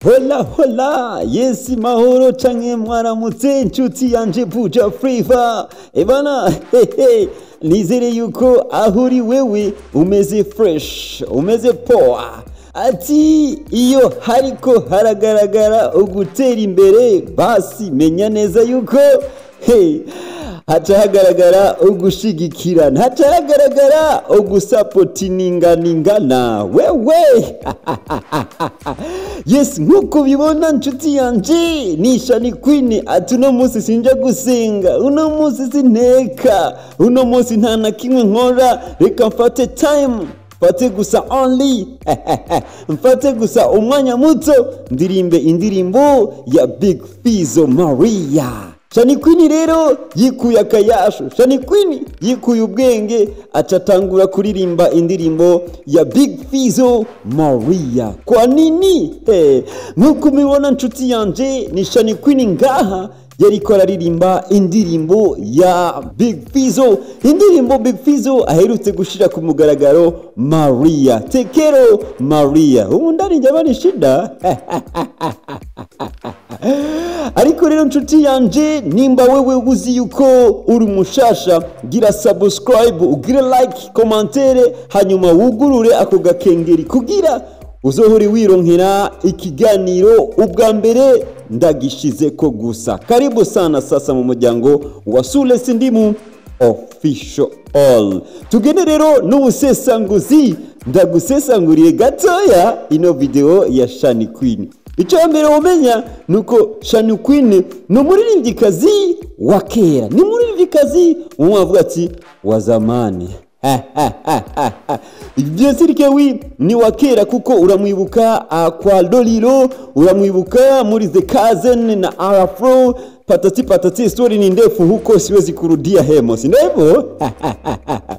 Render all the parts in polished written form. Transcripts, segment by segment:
Hola hola, yes, mahoro canke mwaramutse nshuti yanje Buja Flavor. Ebana, hehe, nizere yuko aho uri wewe umeze fresh, umeze poa. Ati iyo hariko haragaragara ugutera imbere, basi menya neza yuko hey, haca hagaragara ugushigikirana, haca hagaragara ugusapotininganingana wewe. Yes, nkuko bibona nshuti yanje ni Shani Queen. Ati uno munsi sinja gusenga, uno munsi sinteka, uno munsi nta na kimwe nkora, reka mfate time, mfate gusa only mfate gusa umwanya muto ndirimbe indirimbo ya Big Fizzo Maria. Shani Queen rero yikuye akayasho, Shani Queen yikuye ubwenge, acatangura kuririmba indirimbo ya Big Fizzo Maria. Kwa nini? Nkuko mubibona nshuti yanje ni Shani Queen ngaha yariko araririmba indirimbo ya Big Fizzo, indirimbo Big Fizzo aherutse gushira ku mugaragaro, Maria Tekero Maria. Ubu ndani jamani shida. Ariko rero nshuti yanje, nimba wewe uzi yuko uri mushasha, gira subscribe, ugire like, commentaire, hanyuma wugurure ako gakengeri kugira uzohore wironkera ikiganiro ubwa mbere ndagishize ko gusa. Karibu sana sasa mu muryango wa Sule Sindimu Official All. Tugende rero n'ubusesanguzi, ndagusesanguriye gatoya ino video ya Shani Queen. Icyo mbere umenya nuko Shani Queen ni umuririmbyikazi wa kera, ni umuririmbyikazi umwe avuga ati wa zamani. Bien sûr que oui, ni wa kera kuko uramwibuka kwa Lolilo, uramwibuka muri The Cousin na Arafro, patati patati, story ni ndefu huko siwezi kurudia hemo, si ndivyo?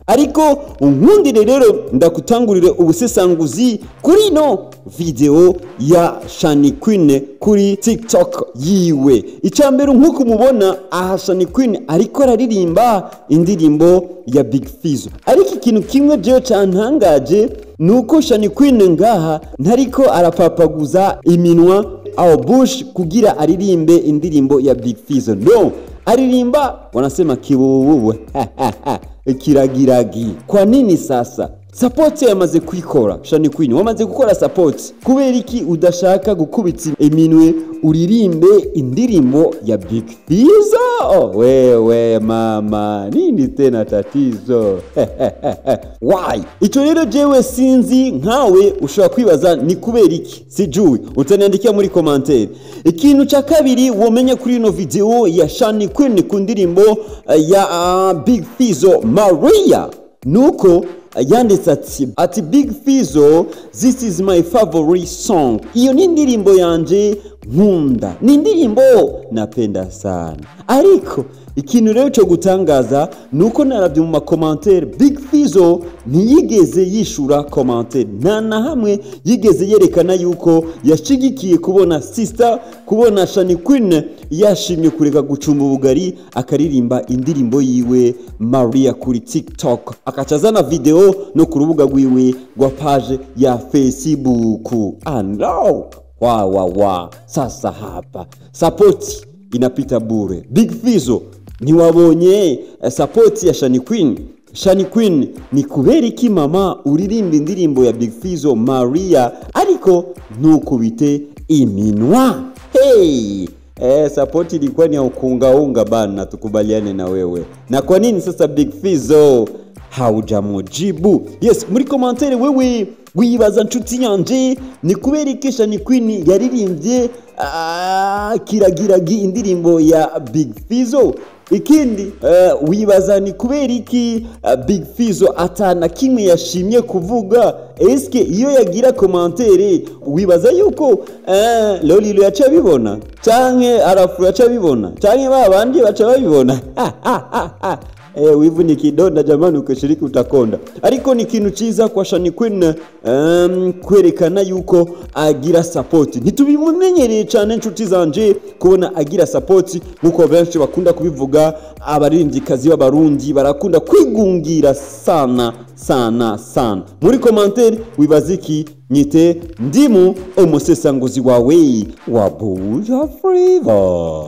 Ariko unkundire rero ndakutangurire ubusesanguzi kuri no video ya Shani Queen kuri TikTok yiwe. Icambere nkuko mubona aha Shani Queen ariko araririmba indirimbo ya Big Fizzo. Ariko ikintu kimwe jewe cantangaje nuko Shani Queen ngaha ntariko arapapaguza iminwa au bush kugira aririmbe indirimbo ya Big Fizzo. No, aririmba wanasema kibububu kiragiragi. Kwa nini sasa? Support yamaze kwikora Shani Queen, wamaze gukora support. Kubera iki udashaka gukubita iminwe uririmbe indirimbo ya Big Fizzo? Wewe mama, nini tena tatizo? Why? Ico rero jewe sinzi, nkawe ushobora kwibaza ni kubera iki? Sijui, utaniandikia muri commentaire. Ikintu ca kabiri womenya kuri ino video ya Shani Queen ku ndirimbo ya Big Fizzo Maria nuko yanditse ati Big Fizzo, this is my favorite song. Iyo ni indirimbo yanje nkunda, ni indirimbo napenda sana. Ariko ikintu rero cyo gutangaza nuko naravye mu makomantere Big Fizzo ntiyigeze yishura commentaire, nta na hamwe yigeze yerekana yuko yashigikiye kubona sister, kubona Shani Queen yashimye kureka gucumba ubugari akaririmba indirimbo yiwe Maria kuri TikTok, akacazana video no ku rubuga rwiwe rwa page ya Facebook. No. Wa wa wa, sasa hapa support inapita bure. Big Fizzo ntiwabonye support ya Shani Queen. Shani Queen, ni kubera iki mama uririmba indirimbo ya Big Fizzo Maria ariko ntukubite iminwa? Hey, support ilikuwa ni ya ukungaunga bana, tukubaliane na wewe. Na kwa nini sasa Big Fizzo haujamujibu? Yes, muri commentaire wewe wibaza nshuti yanje ni kubera iki Shani Queen yaririmbye kiragiragi indirimbo ya Big Fizzo? Ikindi wibaza ni kubera iki Big Fizzo atana kimwe yashimye kuvuga? Eske iyo yagira commentaire wibaza yuko Lolilo yaca bibona, canke Arafro yaca bibona, canke babandi baca babibona? Wivu ni kidonda jamani, ukishiriki utakonda. Ariko ni ikintu ciza kwa Shani Queen kwerekana yuko agira support. Ntitubimumenyereye cyane, inshuti zanje, kubona agira support nkuko benshi bakunda kubivuga. Abaririmbyikazi b'Abarundi barakunda kwigungira sana sana sana. Muri commentaire wibaza iki? Nyite Ndimu, umusesanguzi wawe wa Buja Flavor.